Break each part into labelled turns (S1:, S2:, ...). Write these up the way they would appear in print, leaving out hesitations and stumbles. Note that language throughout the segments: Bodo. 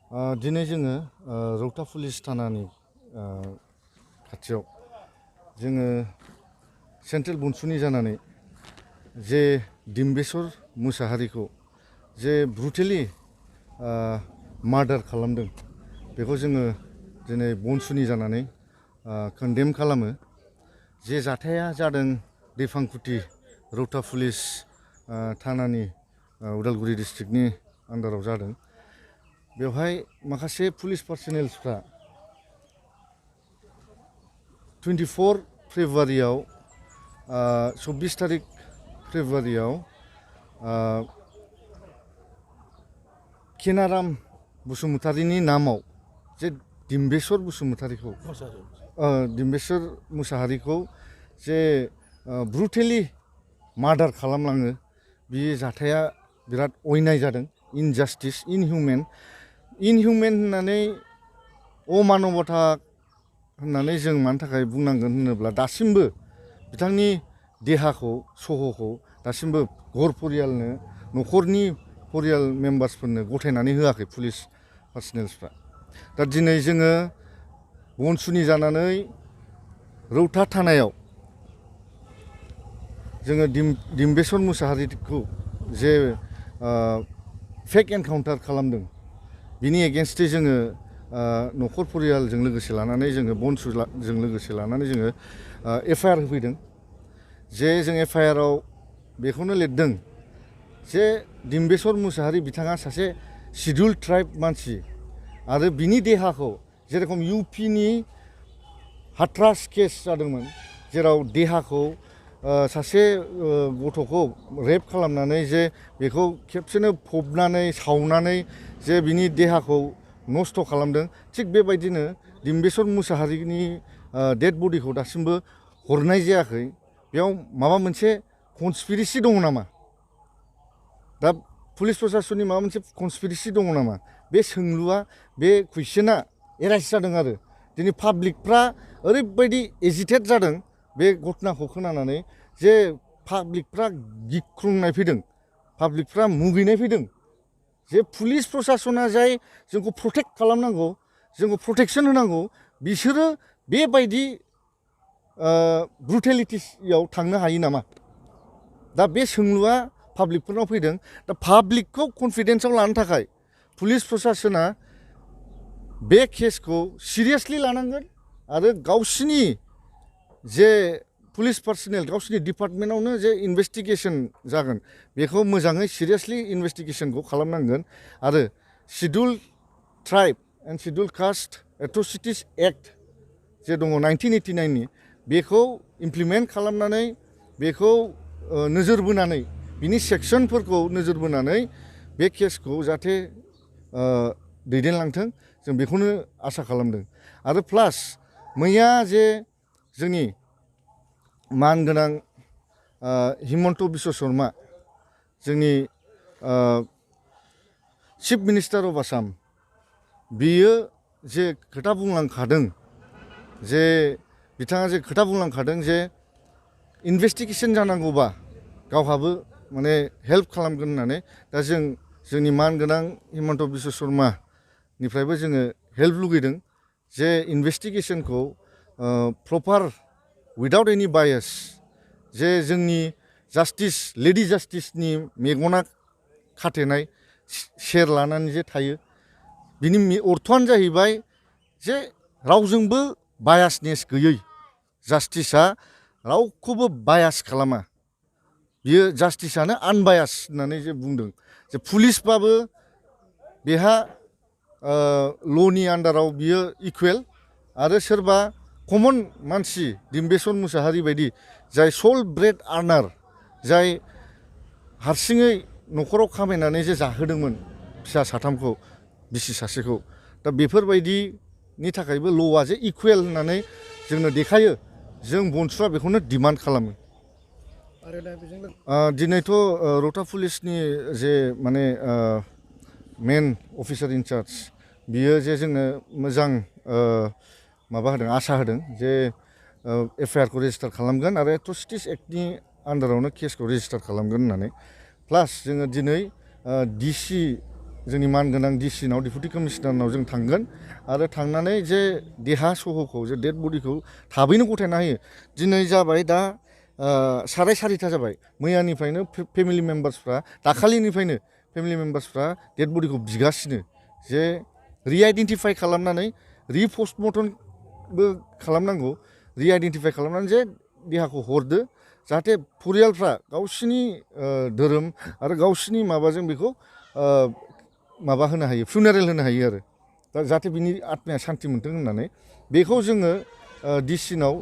S1: दिनै जोङो रौता पुलिस थानानि खाथियाव जोङो सेन्ट्रेल बनसुनि जानानै जे डिम्बेश्वर मुसाहारिखौ जे ब्रुटेलि मार्डार खालामदों बेखौ जोङो दिनै बनसुनि जानानै कन्डेम खालामो। जे जाथाया जादों दैफांकुथि रौता पुलिस थानानि उदालगुरि डिस्ट्रिक्टनि आन्डाराव जादों। बेवहाय माखासे पुलिस पार्सनेल्सफ्रा 24 फेब्रुवारियाव 24 तारिख फेब्रुवारियाव केनाराम बसुमतारीनि नामाव जे डिम्बेश्वर बसुमतारीखौ डिम्बेश्वर मुसाहारिखौ जे ब्रुटेलि मार्डार खालामलाङो बे जाथाया बिराद अयनाय जादों। इनजास्टिस इनहिउमेन होननानै अमानबता होननानै जों मानि थाखाय बुंनांगोन होनोब्ला दासिमबो बिथांनि देहाखौ सहखौ दासिमबो घर परियालनो न'खरनि परियाल मेम्बार्सफोरनो गथायनानै होआखै पुलिस पार्सनेल्सफ्रा। दा दिनै जोङो बनसुनि जानानै रौता थानायाव जोङो डिम्बेश्वर मुसाहारिखौ जे फेक एनकाउन्टार खालामदों बिनि एगेन्स्टै जोङो न'खर परियालजों लोगोसे लानानै जोङो बनसुजों लोगोसे लानानै जोङो एफआइआर होफैदों। जे जों एफआइआराव बेखौनो लिरदों जे डिम्बेश्वर मुसाहारि बिथाङा सासे सिडुल ट्राइब मानसि आरो बिनि देहाखौ जेरेखम इउपिनि हाथ्रास केस जादोंमोन जेराव देहाखौ सासे गथ'खौ रेप खालामनानै जे बेखौ खेबसेनो फबनानै सावनानै जे बिनि देहाखौ नस्थ' खालामदों, थिग बेबायदिनो डिम्बेश्वर मुसाहारिनि डेड बडिखौ दासिमबो हरनाय जायाखै। बेयाव माबा मोनसे कनस्पिरेसि दङ नामा? दा पुलिस प्रसासननि माबा मोनसे कनस्पिरेसि दङ नामा? बे सोंलुआ बे कुइसना एराइज जादों आरो दिनै पाब्लिकफ्रा ओरैबायदि एजिटेट जादों बे घटनाखौ खोनानानै जे पाब्लिकफ्रा गिख्रंनाय फैदों, पाब्लिकफ्रा मुगैनाय फैदों जे पुलिस प्रसासना जाय जोंखौ प्रटेक्ट खालामनांगौ, जोंखौ प्रटेक्सन होनांगौ, बिसोरो बेबायदि ब्रुटेलिटियाव थांनो हायो नामा? दा बे सोंलुआ पाब्लिकफोरनाव फैदों। दा पाब्लिकखौ कनफिडेन्सआव लानो थाखाय पुलिस प्रसासना बे केसखौ सिरियासलि लानांगोन आरो गावसिनि जे पुलिस पार्सनेल गावसिनि डिपार्टमेन्टआवनो जे इनभेस्टिगेसन जागोन बेखौ मोजाङै सिरियासलि इनभेस्टिगेसनखौ खालामनांगोन आरो scheduled tribe and scheduled caste atrocities act जे दङ 1989नि बेखौ इमप्लिमेन्ट खालामनानै बेखौ नोजोर बोनानै बिनि सेक्सनफोरखौ नोजोर बोनानै बे केसखौ जाहाथे दैदेनलांथों जों बेखौनो आसा खालामदों। आरो प्लास मैया जे जोंनि मानगोनां हिमन्त बिश्व शर्मा जोंनि चिफ मिनिस्टार अफ आसाम बियो जे खोथा बुंलांखादों जे बिथाङा जे खोथा बुंलांखादों जे इनभेस्टिगेसन जानांगौबा गावहाबो माने हेल्प खालामगोन होननानै। दा जोंनि मानगोनां हिमन्त बिश्व शर्मानिफ्रायबो जोङो हेल्प लुगैदों जे इनभेस्टिगेसनखौ प्रपार उइदाउट एनि बायास जे जोंनि जास्टिस लेडि जास्टिसनि मेगना खाथेनाय सेर लानानै जे थायो बिनि अर्थआनो जाहैबाय जे रावजोंबो बायासनेस गैयै, जास्टिसा रावखौबो बायास खालामा, बियो जास्टिसानो आनबायास होननानै जे बुंदों जे पुलिसबाबो बेहा ल'नि आन्डाराव बियो इकुवेल आरो सोरबा कमन मानसि डिम्बेश्वर मुसाहारि बायदि जाय सोल ब्रेड आर्नार जाय हारसिङै न'खराव खामायनानै जे जाहोदोंमोन फिसा साथामखौ बिसि सासेखौ, दा बेफोरबायदिनि थाखायबो ल'आ जे इकुवेल होननानै जोंनो देखायो। जों बनसुआ बेखौनो डिमान्ड खालामो। दिनैथ' रौता पुलिसनि जे माने मेन अफिसार इनचार्ज बियो जे जोंनो मोजां माबा होदों, आसा होदों जे एफआइआरखौ रेजिस्टार खालामगोन आरो एट्रसिटिस एक्टनि आन्डारावनो केसखौ रेजिस्टार खालामगोन होननानै। प्लास जोङो दिनै डिसि जोंनि मानगोनां डिसिनाव डिपुटि कमिशनारनाव जों थांगोन आरो थांनानै जे देहा सहखौ जे डेड बडिखौ थाबैनो गथायना होयो दिनै जाबाय दा 4:30 जाबाय मैयानिफ्रायनो फेमिलि मेम्बार्सफ्रा दाखालिनिफ्रायनो फेमिलि मेम्बार्सफ्रा डेड बडिखौ बिगासिनो जे रिआइडेन्टिफाइ खालामनानै रिपस्टमर्टमबो खालामनांगौ रिआइडेन्टिफाइ खालामनानै जे देहाखौ हरदो जाहाथे फरियालफ्रा गावसिनि धोरोम आरो गावसिनि माबाजों बेखौ माबा होनो हायो फिउनारेल होनो हायो आरो दा जाहाथे बिनि आत्माया सान्ति मोनथों होननानै बेखौ जोङो डिसिनाव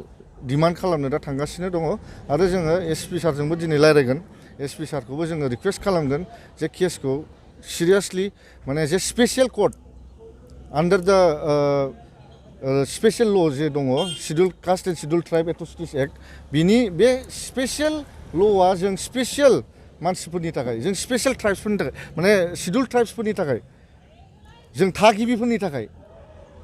S1: डिमान्ड खालामनो दा थांगासिनो दङ आरो जोङो एसपि सारजोंबो दिनै रायज्लायगोन एसपि सारखौबो जोङो रिकुवेस्ट खालामगोन जे केसखौ सिरियासलि माने जे स्पेसियेल कर्ट आन्डार दा स्पेसियेल ल जे दङ शिडिउल कास्ट एन्ड शिडिउल ट्राइब एट्रसिटिस एक्ट बिनि बे स्पेसियेल ल'आ जों स्पेसियेल मानसिफोरनि थाखाय जों स्पेसियेल ट्राइब्सफोरनि थाखाय माने शिडिउल ट्राइब्सफोरनि थाखाय जों थागिबिफोरनि थाखाय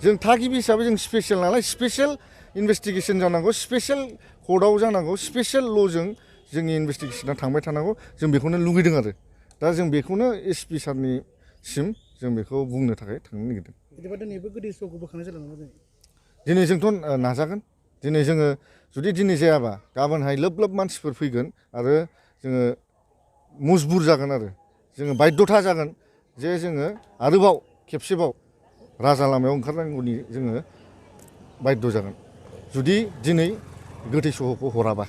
S1: जों थागिबि हिसाबै जों स्पेसियेल नालाय स्पेसियेल इनभेस्टिगेसन जानांगौ स्पेसियेल कर्टआव जानांगौ स्पेसियेल ल'जों जोंनि इनभेस्टिगेसना थांबाय थानांगौ जों बेखौनो लुगैदों आरो दा जों बेखौनो एसपि सारनिसिम जों बेखौ बुंनो थाखाय थांनो नागिरदों
S2: बिदिबा दिनैबो गोदै सहखौ बोखांनाय जादों नामा
S1: दिनै जोंथ' नाजागोन दिनै जोङो जुदि दिनै जायाबा गाबोनहाय लोब लोब मानसिफोर फैगोन आरो जोङो मजबुर जागोन आरो जोङो बायद्ध'था जागोन जे जोङो आरोबाव खेबसेबाव राजा लामायाव ओंखारनांगौनि जोङो बायद्ध' जागोन जुदि दिनै गोथै सहखौ हराबा